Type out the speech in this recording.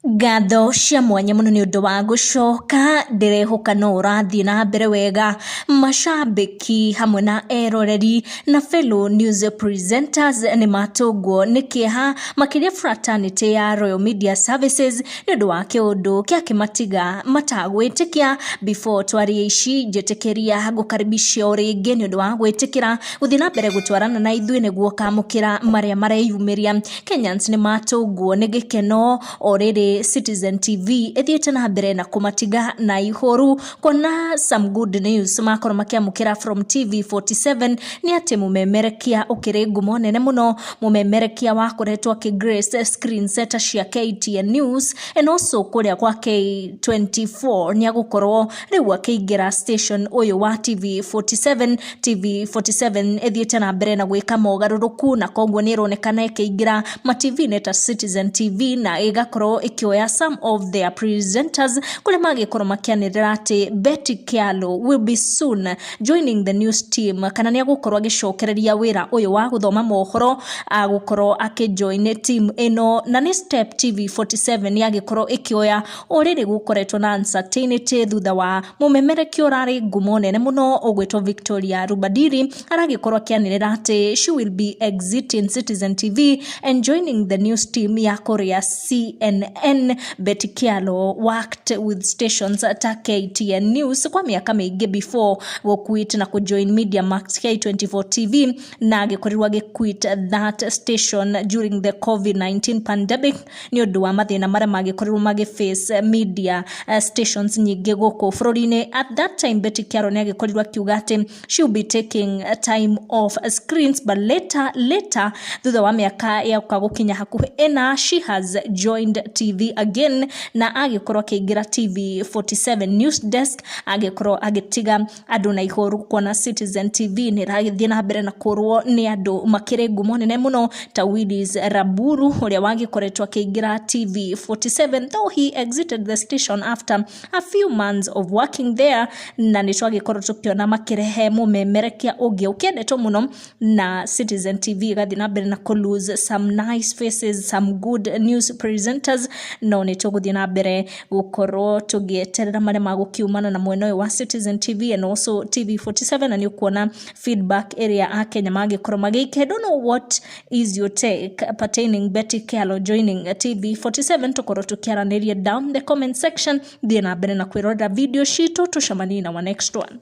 Ngatho cia mwanya mũno nĩ ũndũ wa gũcoka, ndĩrehoka no ũrathiĩ na mbere wega. Macambĩki hamwe na eroreri na fellow news presenters nĩ matũngwo nĩ kĩeha makĩria fraternity ya Royal Media Services nĩ ũndũ wa kĩũndũ gĩakĩmatiga matagwĩtĩkia. Before twarie ici, njĩtĩkĩria ngũkaribisha o rĩngĩ nĩ ũndũ wa gwĩtĩkĩra gũthiĩ na mbere gũtwarana na ithuĩ nĩguo ũkamũkĩra marĩa mareyumĩria. Kenyans nĩ matũngwo nĩ gĩkeno o rĩrĩ Citizen TV ĩthiĩte na mbere na kũmatiga na ihoru, kuona some good news makorwo makĩamũkĩra from TV47 nĩ atĩ mũmemerekia ũkĩrĩ ngumo nene mũno, mũmemerekia wakoretwo akĩ grace screen setter cia KTN News and also kũrĩa kwa K24, nĩ agũkorwo rĩu akĩingĩra station ũyũ wa TV47. TV47 ĩthiĩte na mbere na gwĩka mogarũrũku, na koguo nĩ ĩronekana ĩkĩingĩra ma TV-inĩ ta Citizen TV na ĩgakorwo ĩkĩoya some of their presenters, kũrĩa magĩkorwo makĩanĩrĩra atĩ Betty Kyallo will be soon joining the news team, kana nĩ agũkorwo agĩcokereria wĩra ũyũ wa gũthoma mohoro, agũkorwo akĩjoin team ĩno, na nĩ step TV47 yagĩkorwo ĩkĩoya o rĩrĩ gũkoretwo na uncertainty thutha wa mũmemerekia ũrarĩ ngumo nene mũno ũgwĩtwo Victoria Rubadiri aragĩkorwo akĩanĩrĩra atĩ she will be exiting Citizen TV and joining the news team ya kũrĩa CNN. Betty Kyallo worked with stations ta KTN News kwa mĩaka mĩingĩ before gũquit na kũjoin Media Max K24 TV, na agĩkorirwo agĩquit that station during the COVID-19 pandemic nĩ ũndũ wa mathĩna marĩa magĩkorirwo magĩface media stations nyingĩ gũkũ bũrũri-inĩ. At that time, Betty Kyallo nĩ agĩkorirwo akiuga atĩ she will be taking time off screens, but later, thutha wa mĩaka yoka gũkinya hakuhĩ 4, she has joined TV again na agĩkorwo akĩingĩra TV47 news desk, agĩkorwo agĩtiga andũ na ihoru kuona Citizen TV nĩ ĩragĩthiĩ na mbere na kũrwo nĩ andũ makĩrĩ ngumo nene mũno ta Willis Raburu, ũrĩa wagĩkoretwo akĩingĩra TV47, though he exited the station after a few months of working there, na nĩ twagĩkorwo tũkĩona makĩrehe mũmemerekia ũngĩ ũkĩendetwo mũno, na Citizen TV ĩgathiĩ na mbere na kũ lose some nice faces, some good news presenters. No nĩ tũgũthiĩ na mbere gũkorwo tũgĩeterera marĩa magũkiumana na mwena ũyũ wa Citizen TV and also TV47, na nĩ ũkuona feedback ĩrĩa akenya mangĩkorwo magĩikia. I don't know what is your take pertaining Betty Kyallo joining TV47. Tũkorwo tũkĩaranĩria down the comment section. Thiĩ na mbere na kwĩrorera video citũ, tũcemanie na wa next one.